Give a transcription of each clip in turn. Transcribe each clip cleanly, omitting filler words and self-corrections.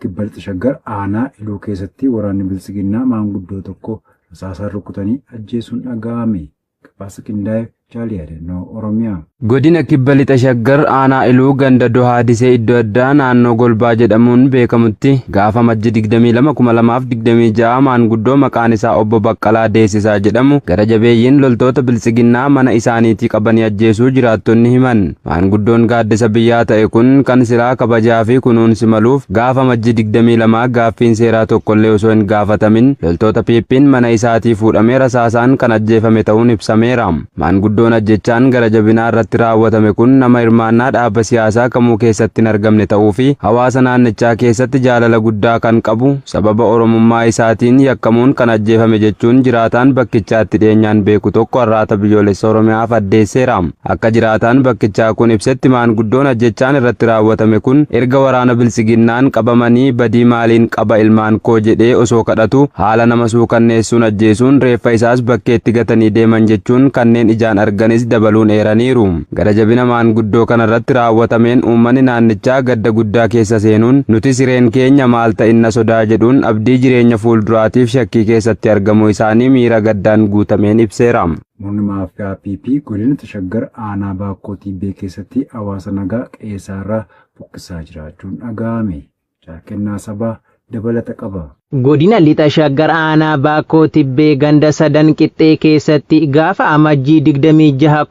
Kibba Lixa Shaggar aanaa Iluu keessatti waraanni Biltsiginnaa maanguddoo tokko rasaasaan rukutanii ajjeesuun dhaga'ame. Gabaasa qindaa'e Jaal Yaadannoo Oromiyaa. Godina Kibba Lixa Shaggar aanaa Iluu ganda Dohaa Disee iddoo addaa naannoo Golbaa jedhamuun beekamutti gaafa Amajji 22, 2026 maanguddoo maqaan isaa Obbo Baqqalaa Deessisaa jedhamu gara jabeeyyiin loltoota Biltsiginnaa mana isaaniitii qabanii ajjeesuu jiraattonni himan. Maanguddoon gaaddisa biyyaa ta'e kun kan silaa kabajaa fi kunuunsi maluuf gaafa Amajji 22 gaaffiin seeraa tokkollee osoo hin gaafatamin loltoota PP'n mana isaatii fuudhamee rasaasaan kan ajjeefame ta'uun ibsameera. Maanguddoon ajjechaan gara jabinaa irratti raawwatame kun nama hirmaannaa dhaaba siyaasaa kamuu keessatti hin argamne ta'uu fi hawaasa naannichaa keessatti jaalala guddaa kan qabu sababa Oromummaa isaatiin yakkamuun kan ajjeefame jechuun jiraataan bakkichaatti dhiyeenyaan beeku tokko Arraata Biyyoolessa Oromiyaaf addeesseera. Akka jiraataan bakkichaa kun ibsetti, maanguddoon ajjechaan irratti raawwatame kun erga waraana Biltsiginnaan qabamanii badii maaliin qaba ilmaan koo jedhee osoo kadhatu haala nama suukanneessuun ajjeesuun reeffa isaas bakkeetti gatanii deeman jechuun kanneen ijaan arganis dabaluun eeraniiru. Gara jabina maanguddoo kanarratti raawwatameen uummanni naannichaa gadda guddaa keessa seenuun nuti sireen keenya maal ta'inna sodaa jedhuun abdii jireenya fuulduraatiif shakkii keessatti argamuu isaanii miira gaddaan guutameen ibseera. Murni maafiyaa PP godina Lixa Shaggar aanaa Baakkoo Tibbee keessatti hawaasa nagaa qe'ee isaarraa buqqisaa jiraachuun dhaga'ame. Jaal Kennaa Sabaa dabalata qaba. Godina Lixa Shaggar aanaa Baakkoo Tibbee ganda Sadan Qixxee keessatti gaafa Amajjii 26,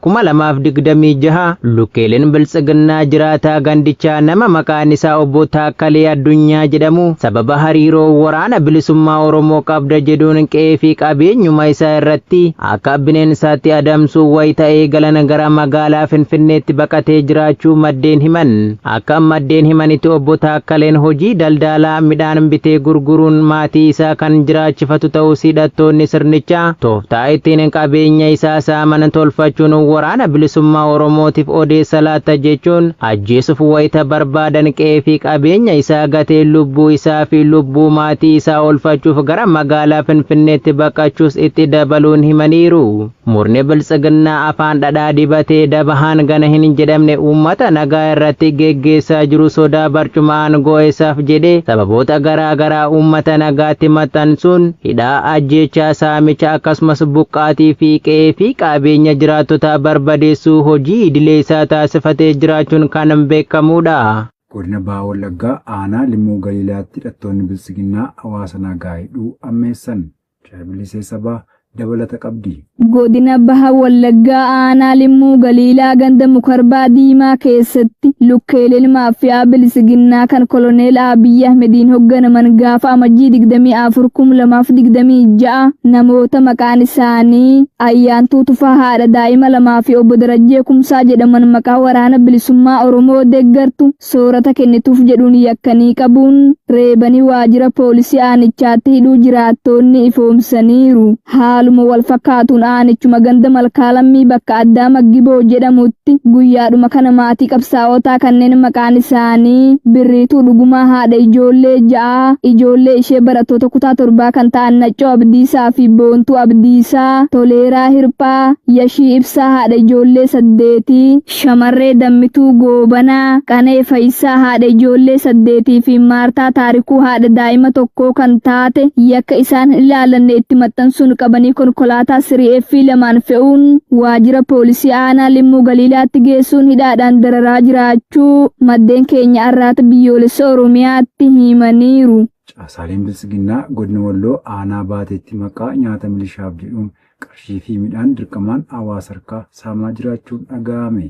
2026 lukkeeleen Biltsiginnaa jiraataa gandichaa nama maqaan isaa Obbo Taakkalee Addunyaa jedhamu sababa hariiroo Waraana Bilisummaa Oromoo qabda jedhuun qe'ee fi qabeenyuma isaa irratti akka bineensaatti adamsuu wayita eegalan gara magaalaa Finfinneetti baqatee jiraachuu maddeen himan. Akka maddeen himanitti, Obbo Taakkaleen hojii daldalaa midhaan bitee gurguruun maatii isaa kan jiraachifatu ta'us, hidhattoonni sirnichaa tooftaa ittiin qabeenya isaa saaman tolfachuun Waraana Bilisummaa Oromootiif odeessa laatta jechuun ajjeesuuf wayita barbaadan qe'ee fi qabeenya isaa gatee lubbuu isaa fi lubbuu maatii isaa oolfachuuf gara magaalaa Finfinneetti baqachuus itti dabaluun himaniiru. Murni Biltsiginnaa afaan dhadhaa dibatee daba hangana hin jedhamne uummata nagaa irratti geggeessaa jiru sodaa barcuma aangoo isaaf jedhee sababoota garaa garaa uummata nagaatti maxxansuun hidhaa, ajjeechaa, saamicha akkasumas buqqaatii fi qe'ee fi qabeenya jiraattotaa barbadeessuu hojii idilee isaa taasifatee jiraachuun kan beekamudha. Godina Baha Wallaggaa aanaa Limmuu Galiilaatti hidhattoonni Biltsiginnaa hawaasa nagaa hidhuu ammeessan. Jaal Bilisee Sabaa dabalata qabdi. Godina Baha Wallaggaa aanaa Limmuu Galiilaa ganda Mukarbaa Diimaa keessatti lukkeeleen maafiyaa Bilisiginnaa kan Koloneel Abiyyi Ahmediin hoogganaman gaafa Amajjii 24, 2026 namoota maqaan isaanii Ayyaantuu Tufaa haadha daa'ima lamaa fi Obbo Darajjee Kumsaa jedhaman maqaa Waraana Bilisummaa Oromoo deeggartu, soorata kennituuf jedhuun yakkanii qabuun reebanii waajjira poolisii aanichaatti hidhuu jiraattoonni ifoomsaniiru. Haaluma wal fakkaatuun aanichuma ganda Malkaa Lammii bakka addaa Maggiboo jedhamutti guyyaadhuma kana maatii qabsaa'otaa kanneen maqaan isaanii Birriituu Dhugumaa haadha ijoollee ja'a, ijoollee ishee barattoota kutaa torbaa kan ta'an Naccoo Abdiisaa fi Boontuu Abdiisaa, Toleeraa Hirphaa, Yashii Ibsaa haadha ijoollee saddeetii, shamarree Dammituu Goobanaa, Qanee Fayisaa haadha ijoollee saddeetii fi Maartaa Taarikuu haadha daa'ima tokkoo kan taate yakka isaan hin ilaallanne itti maxxansuun qabanii konkolaataa 3F lamaan fe'uun waajjira poolisii aanaa Limmuu Galiilaatti geessuun hidhaadhaan dararaa jiraachuu maddeen keenya Arraata Biyyoolessa Oromiyaatti himaniiru. Caasaaleen Biltsiginnaa godina Walloo aanaa Baateetti maqaa nyaata milishaaf jedhuun qarshii fi midhaan dirqamaan hawaasa harkaa saamaa jiraachuun dhaga'ame.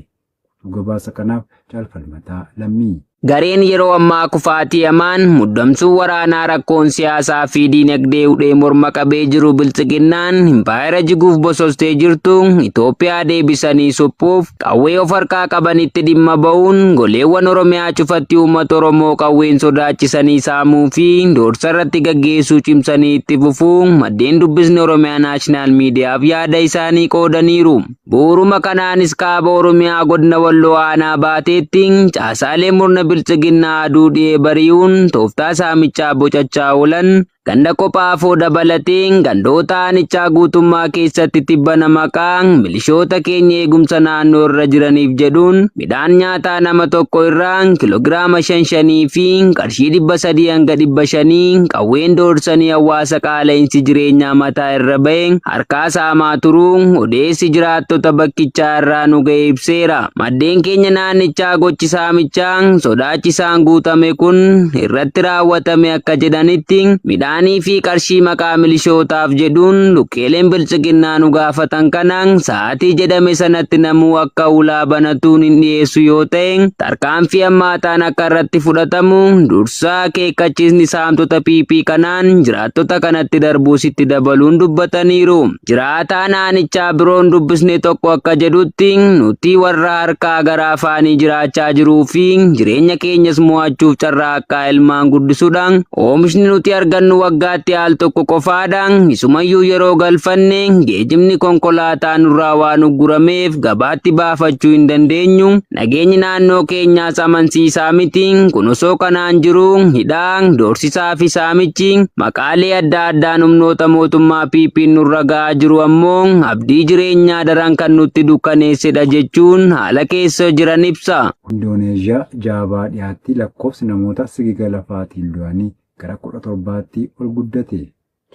Guutuu gabaasa kanaaf Jaal Falmataa Lammii. Gareen yeroo ammaa kufaatii hamaan muddamsuu waraanaa, rakkoon siyaasaa fi diinagdee hudhee morma qabee jiru Biltsiginnaan impaayera jiguuf bosostee jirtu Itoophiyaa deebisanii suphuuf qawwee of harkaa qabanitti dhimma ba'uun goleewwan Oromiyaa cufatti uummata Oromoo qawween sodaachisanii saamuu fi doorsa irratti gaggeessuu cimsanii itti fufuu maddeen dubbisni Oromiyaa Naashinaal Miidiyaaf yaada isaanii qoodaniiru. Bu'uuruma kanaanis kaaba Oromiyaa godina Walloo aanaa Baateetti caasaalee murna Biltsiginnaa aduu dhi'ee bari'uun tooftaa saamichaa bocachaa oolan. Ganda Qophaafoo dabalatee gandoota aanichaa guutummaa keessatti tibbana maqaa milishoota keenya eegumsa naannoo irra jiraniif jedhuun midhaan nyaataa nama tokko irraa kiloogiraama 5 5 fi qarshii 300 hanga 500 qawween doorsanii hawaasa qaala'insi jireenyaa mataa irra ba'e harkaa saamaa turuu odeessi jiraattota bakkichaa irraa nu ga'e ibseera. Maddeen keenya naannichaa gochi saamichaa sodaachisaan guutame kun irratti raawwatame akka jedhanitti, midhaanii fi qarshii maqaa milishootaaf jedhuun lukkeeleen biltsiginnaa nu gaafatan kana sa'aatii jedhame sanatti namuu akka ulaa banatuun hin dhiyeessu yoo ta'e, tarkaanfii hammaataan akka irratti fudhatamu dursa akeekkachiisni saamtota PP kanaan jiraattota kanatti darbuus itti dabaluun dubbataniiru. Jiraataa naanichaa biroon dubbisne tokko akka jedhutti, nuti warra harkaa gara afaanii jiraachaa jiruu fi jireenya keenyas mo'achuuf carraaqqaa ilmaan guddisuudha. Oomishni nuti argannu waggaatti al tokko qofaadha. Isumayyuu yeroo galfanne geejibni konkolaataa nurraa waan uggurameef gabaatti baafachuu hin dandeenyu. Nageenyi naannoo keenyaas amansiisaa miti. Kun osoo kanaan jiru hidhaa, doorsisaa fi saamichi maqaalee adda addaan humnoota mootummaa PP'n nurra ga'aa jiru ammoo abdii jireenyaa daran kan nutti dukkaneessedha jechuun haala keessa jiran ibsa. Indooneezhiyaa Jaavaa dhiyaatti lakkoofsi namoota sigiga lafaatiin du'anii gara 17tti ol guddate.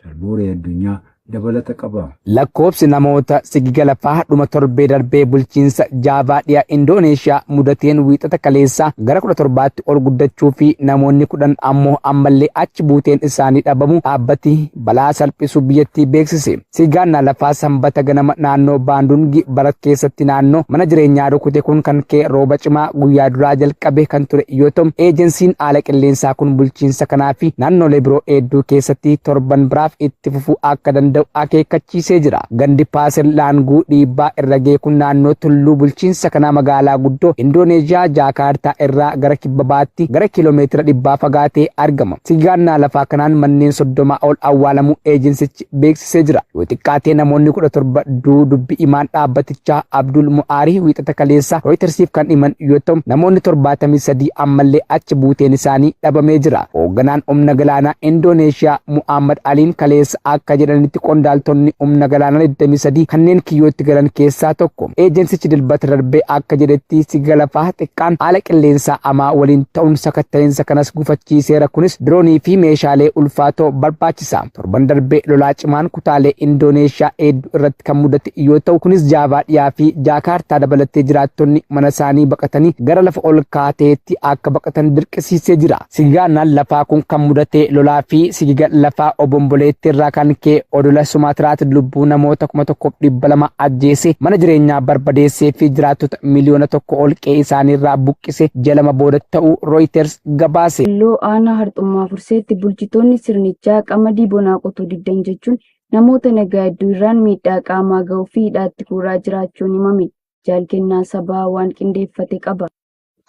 Jalbooree Addunyaa dabalata qaba. Lakkoobsi namoota sigiga lafaa dhuma torbee darbee bulchiinsa Jaavaa dhiya Indooneeshiyaa mudateen Wiixata kaleessaa gara 17tti ol guddachuu fi namoonni 10 ammoo ammallee achi buuteen isaanii dhabamu dhaabbati balaa salphisu biyyattii beeksise. Sigigaannaa lafaa Sambata ganama naannoo Baandungi Barat keessatti naannoo mana jireenyaa rukute kun kan ka'e rooba cimaa guyyaa duraa jalqabe kan ture yoo ta'u, eejensiin haala qilleensaa kun bulchiinsa kanaa fi naannoolee biroo hedduu keessatti torban biraaf itti fufuu akka danda'u akeekkachiisee jira. Gandi Paasir Laanguu dhiibbaa irra ga'e kun naannoo tulluu bulchiinsa kanaa magaalaa guddoo Indooneezhiyaa Jaakaartaa irraa gara kibba bahaatti gara kiiloomeetira dhibbaa fagaatee argama. Sigigaannaa lafaa kanaan manneen 30 ol awwaalamuu eejensichi beeksisee jira. Yoo xiqqaatee namoonni 17 du'uu dubbi himaan dhaabbatichaa Abdul Mu'aarii Wiixata kaleessaa Rooyitersiif kan himan yoo ta'u, namoonni 73 ammallee achi buuteen isaanii dhabamee jira. Hoogganaan humna galaanaa Indooneeshiyaa Mu'aammad Aliin kaleessa akka jedhanitti qondaaltonni humna galaanaa 23 kanneen kiyyootti galan keessaa tokko. Eejensichi Dilbata darbee akka jedhetti sigiga lafaa xiqqaan haala qilleensaa hamaa waliin ta'uun sakatta'insa kanas gufachiiseera, kunis diroonii fi meeshaalee ulfaatoo barbaachisa. Torban darbe lolaa cimaan kutaalee Indooneeshiyaa hedduu irratti kan mudate yoo ta'u, kunis Jaavaa dhiyaa fi Jaakaartaa dabalatee jiraattonni mana isaanii baqatanii gara lafa ol ka'aa ta'etti akka baqatan dirqisiisee jira. Sigigaannaan lafaa kun kan mudate lolaa fi sigiga lafaa obomboleettii irraa kan ka'e odola Sumaatiraatti lubbuu namoota 1,200 ajjeese, mana jireenyaa barbadeessee fi jiraattota miliyoona 1 ol qe'ee isaaniirraa buqqise ji'a 2 booda ta'uu Reuters gabaase. Walloo aanaa Harxummaa Furseetti bulchitoonni sirnichaa qamadii bonaa qotuu diddan jechuun namoota nagaa hedduu irraan miidhaa qaamaa gahuu fi hidhaatti guuraa jiraachuun himame. Jaal Kennaa Sabaa waan qindeeffate qaba.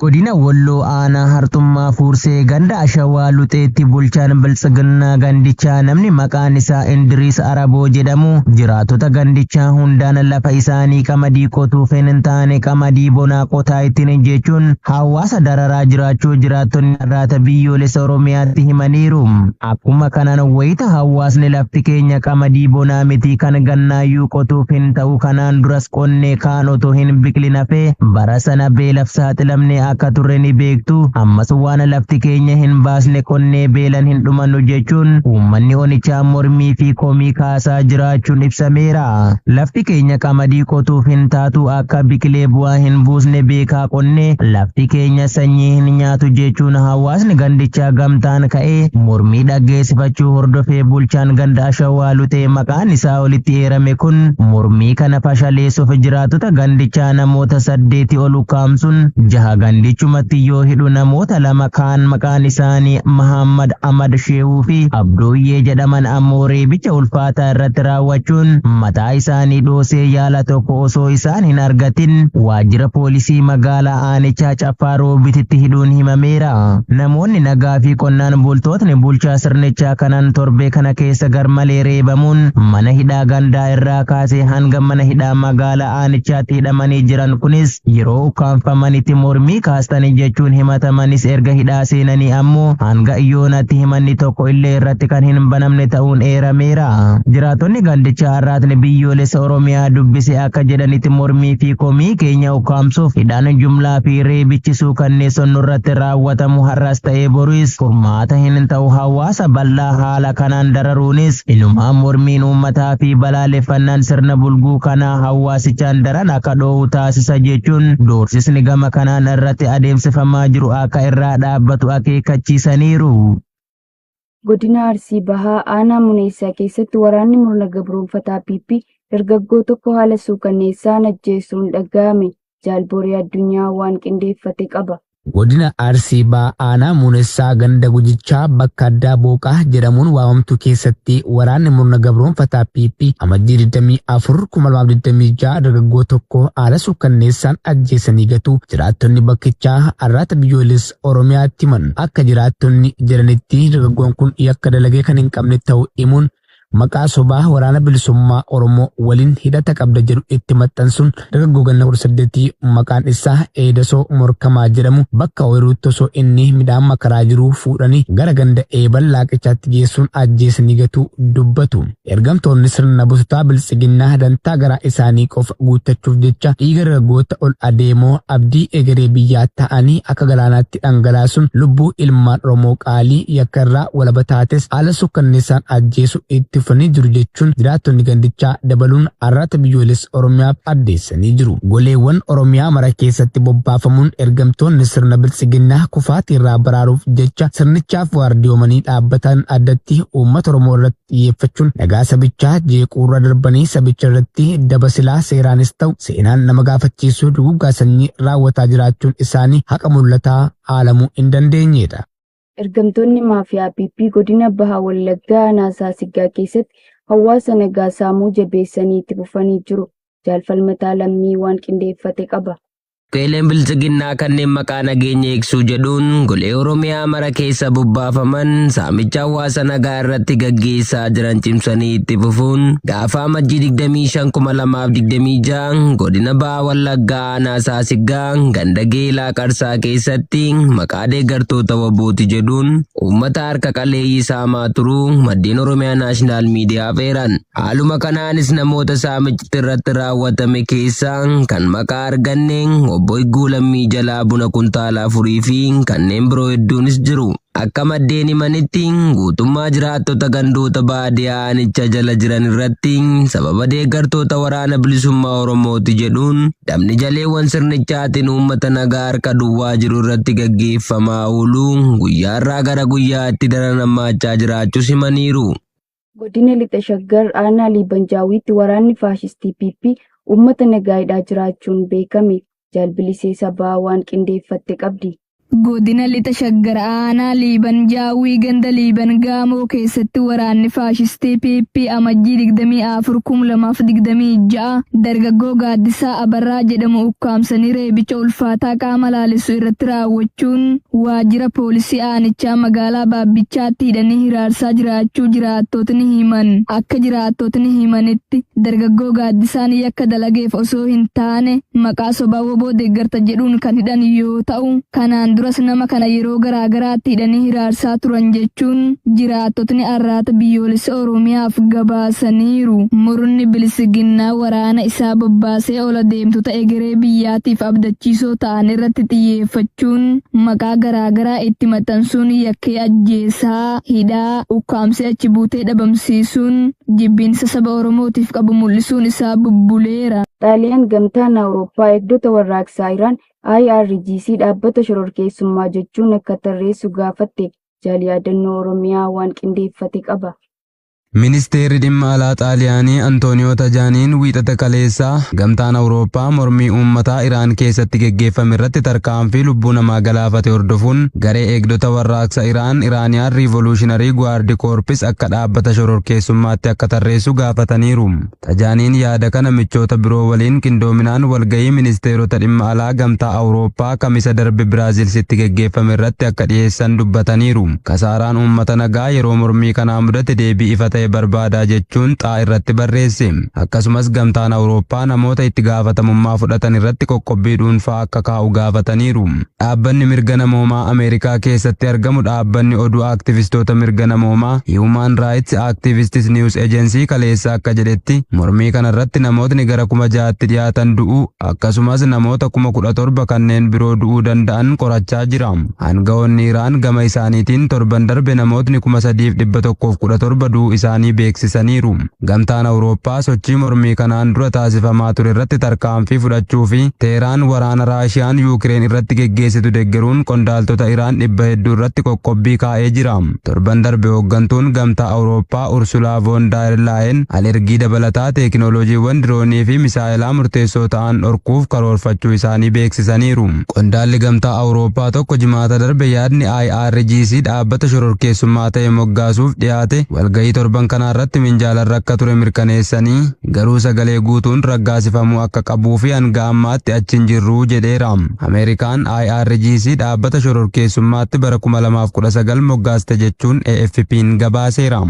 Godina Walloo aanaa Harxummaa Fuursee ganda Ashawaa Luxeetti bulchaan Biltsiginnaa gandichaa namni maqaan isaa Indiriis Araboo jedhamu jiraattota gandichaa hundaan lafa isaanii qamadii qotuuf hin taane qamadii bonaa qotaa ittiin jechuun hawaasa dararaa jiraachuu jiraattonni Arraata Biyyoolessa Oromiyaatti himaniiru. Akkuma kanaan wayita hawaasni lafti keenya qamadii bonaa miti kan gannaayyuu qotuuf hin ta'u, kanaan duras qonnee kaan otoo hin biqilin hafee bara sana beelaf saaxilamnee akka turre ni beektu, ammas waan lafti keenya hin baasne qonnee beelan hin dhumannu jechuun uummanni onichaa mormii fi komii kaasaa jiraachuun ibsameera. Lafti keenya qamadii qotuuf hin taatu, akka biqilee bu'aa hin buusne beekaa qonnee lafti keenya sanyii hin nyaatu jechuun hawaasni gandichaa gamtaan ka'ee mormii dhaggeessifachuu hordofee bulchaan ganda Ashawaa Luxee maqaan isaa olitti eerame kun mormii kana fashaleessuuf jiraattota gandichaa namoota saddeeti ol ukkaamsuun jaha gandichumatti yoo hidhu, namoota lama kaan maqaan isaanii Mahammad Ahmad Sheehuu fi Abdooyyee jedhaman ammoo reebicha ulfaataa irratti raawwachuun mataa isaanii dhoosee yaala tokko osoo isaan hin argatin waajjira poolisii magaalaa aanichaa Caffaa Roobititti hidhuun himameera. Namoonni nagaa fi qonnaan bultootni bulchaa sirnichaa kanaan torbee kana keessa garmalee reebamuun mana hidhaa gandaa irraa kaasee hanga mana hidhaa magaalaa aanichaatti hidhamanii jiran kunis yeroo ukkaamfamanitti mormii kaastanii jechuun himatamanis erga hidhaa seenanii ammoo hanga yoonatti himanni tokko illee irratti kan hin banamne ta'uun eerameera. Jiraattonni gandichaa Arraatni Biyyoolessa Oromiyaa dubbise akka jedhanitti mormii fi komii keenya ukkaamsuuf hidhaan jumlaa fi reebichisuu kanneen nurratti raawwatamu har'as ta'ee boruis furmaata hin ta'u. Hawaasa bal'aa haala kanaan dararuunis inumaa mormiin uummataa fi balaaleffannaan sirna bulguu kanaa hawaasichaan daran akka dho'u taasisa jechuun doorsisni gama kanaan irratti adeemsifamaa jiru akka irraa dhaabbatu akeekkachiisaniiru. Godina Arsii Bahaa Aanaa Muneessaa keessatti waraanni murna gabroonfataa PP dargaggoo tokko haala suukanneessaan ajjeesuun dhaga'ame. Jaalborii Addunyaa waan qindeeffate qaba. Godina Arsii Bahaa Aanaa Muunessaa ganda Gujichaa bakka addaa Booqaa jedhamuun waamamtu keessatti waraanni murna gabroonfataa PP Amajjii 24 2026 dargaggoo tokko haala suukanneessaan ajjeesanii gatu jiraattonni bakkichaa Arraata Biyyoolessa Oromiyaatti himan. Akka jiraattonni jedhanitti dargaggoon kun yakka dalagee kan hin qabne ta'uu himuun maqaa sobaa waraana bilisummaa Oromoo waliin hidhata qabda jedhu itti maxxansuun dargaggoo ganna 18 maqaan isaa Eedasoo Morkamaa jedhamu bakka ooyiruutti osoo inni midhaan makaraa jiru fuudhanii gara ganda Eeban Laaqichaatti geessuun ajjeesanii gatuu dubbatu. Ergamtoonni sirna bututaa biltsiginnaa dantaa garaa isaanii qofa guuttachuuf jecha dhiiga dargaggoota ol adeemoo abdii egeree biyyaa ta'anii akka galaanaatti dhangalaasuun lubbuu ilmaan Oromoo qaalii yakka irraa walaba taates haala suukkanneessaan ajjeesu itti fufanii jiru jechuun jiraattonni gandichaa dabaluun Arraata Biyyoolessa Oromiyaaf addeessanii jiru. Goleewwan Oromiyaa mara keessatti bobbaafamuun ergamtoonni sirna biltsiginnaa kufaatii irraa baraaruuf jecha sirnichaaf waardiyoomanii dhaabbatan addatti uummata Oromoo irratti xiyyeeffachuun nagaa sabichaa jeequurra darbanii sabicha irratti daba silaa seeraanis ta'u seenaan nama gaafachiisuu duguuggaa sanyii raawwataa jiraachuun isaanii haqa mul'ataa haalamuu hin dandeenyedha. Ergamtoonni maafiyaa PP godina Baha Wallaggaa Aanaa Saasiggaa keessatti hawaasa nagaa saamuu jabeessanii itti fufanii jiru. Jaalfalmataa Lammii waan qindeeffate qaba. Qeeleen biltsiginnaa kanneen maqaa nageenya eegsuu jedhuun golee Oromiyaa mara keessa bobbaafaman saamicha hawaasa nagaa irratti gaggeessaa jiran cimsanii itti fufuun gaafa Amajjii 25,2026 godina Baha Wallaggaa Aanaa Saasiggaa ganda Geelaa Qarsaa keessatti maqaa deeggartoota WBOti jedhuun uummata harka qalleeyyii saamaa turuu maddeen Oromiyaa Naashinaal Miidiyaaf eeran. Haaluma kanaanis namoota saamichi irratti raawwatame keessaa kan maqaa arganne obbo Igguu Lammii jalaa buna kuntaala afurii fi kanneen biroo hedduunis jiru. Akka maddeen himanitti guutummaa jiraattota gandoota baadiyaa aanicha jala jiran irratti sababa deeggartoota waraana bilisummaa Oromooti jedhuun dabni jaleewwan sirnichaatiin uummata nagaa harka duwwaa jiru irratti gaggeeffamaa oolu guyyaarraa gara guyyaatti daran hammaachaa jiraachuus himaniiru. Godina Lixa Shaggar Aanaa Liibanjaawiitti waraanni faashistii PP uummata nagaa hidhaa jiraachuun beekame. Jaalbilisee Sabaa waan qindeeffatte qabdi. Godina Lixa Shaggar Aanaa Liiban Jaawwii ganda Liiban Gaamoo keessatti waraanni faashistii PP Amajjii 24,2026 dargaggoo Gaaddisaa Abarraa jedhamu ukkaamsanii reebicha ulfaataa qaama laalessu irratti raawwachuun waajjira poolisii aanichaa magaalaa Baabbichaatti hidhanii hiraarsaa jiraachuu jiraattotni himan. Akka jiraattotni himanitti dargaggoo Gaaddisaan yakka dalageef osoo hin taane maqaa sobaa WBO deeggarta jedhuun kan hidhan yoo ta'u, kanaan duras nama kana yeroo garaagaraatti hidhanii hiraarsaa turan jechuun jiraattotni Arraata Biyyoolessa Oromiyaaf gabaasaniiru. Murni bilisiginnaa waraana isaa bobbaasee ola deemtota egeree biyyaatiif abdachiisoo ta'an irratti xiyyeeffachuun maqaa garaagaraa itti maxxansuun yakkee ajjeesaa, hidhaa, ukkaamsee achi buutee dhabamsiisuun jibbiinsa saba Oromootiif qabu mul'isuun isaa bubbuleera. Xaaliyaan Gamtaan Awurooppaa Eegdota Warraaqsaa Iraan IRGC dhaabbata shororkeessummaa jechuun akka tarreessu gaafatte. Jaal Yaadannoo Oromiyaa waan qindeeffate qaba. Ministeerri dhimma alaa Xaaliyaanii Antooniyoo Tajaaniin Wiixata kaleessaa Gamtaan Awurooppaa mormii uummataa Iraan keessatti geggeeffame irratti tarkaanfii lubbuu namaa galaafate hordofuun garee eegdota warraaqsa Iraan Iraaniyaan Riivoluushinary Guard Corps akka dhaabbata shororkeessummaatti akka tarreessu gaafataniiru. Tajaaniin yaada kana michoota biroo waliin qindoominaan walgahii ministeerota dhimma alaa Gamtaa Awurooppaa Kamisa darbe Biraazilsitti geggeeffame irratti akka dhiyeessan dubbataniiru. Kasaaraan uummata nagaa yeroo mormii kanaa mudate deebii ifa ta'e ta'e barbaadaa jechuun X irratti barreesse. Akkasumas Gamtaan Awurooppaa namoota itti gaafatamummaa fudhatan irratti qoqqobbii dhuunfaa akka kaa'u gaafataniiru. Dhaabbanni mirga namoomaa Ameerikaa keessatti argamu dhaabbanni oduu aktivistoota mirga namoomaa Human Rights Activists News Agency kaleessa akka jedhetti, mormii kanarratti namootni gara 6,000tti dhiyaatan du'uu, akkasumas namoota 17,000 kanneen biroo du'uu danda'an qorachaa jira. Aangawoonni Iraan gama isaaniitiin torban darbe namootni 3,117 du'uu isaanii beeksisaniiru. Gamtaan Awurooppaa sochii mormii kanaan dura taasifamaa ture irratti tarkaanfii fudhachuu fi Teeraan waraana Raashiyaan Yuukireen irratti geggeessitu deeggaruun qondaaltota Iraan 800 irratti qoqqobbii kaa'ee jira. Torban darbe hooggantuun Gamtaa Awurooppaa Ursulaa von der Leyen alergii dabalataa teekinooloojiiwwan diroonii fi misaa'ilaa murteessoo ta'an dhorkuuf karoorfachuu isaanii beeksisaniiru. Qondaalli Gamtaa Awurooppaa tokko Jimaata darbe yaadni IRGC dhaabbata shororkeessummaa ta'e moggaasuuf dhiyaate walgahii torban kanaa irratti minjaalarra akka ture mirkaneessanii, garuu sagalee guutuun raggaasifamuu akka qabuu fi hanga ammaatti achi hin jirru jedheera. Ameerikaan IRGC dhaabbata shororkeessummaatti bara 2019 moggaaste jechuun AFP'n gabaaseera.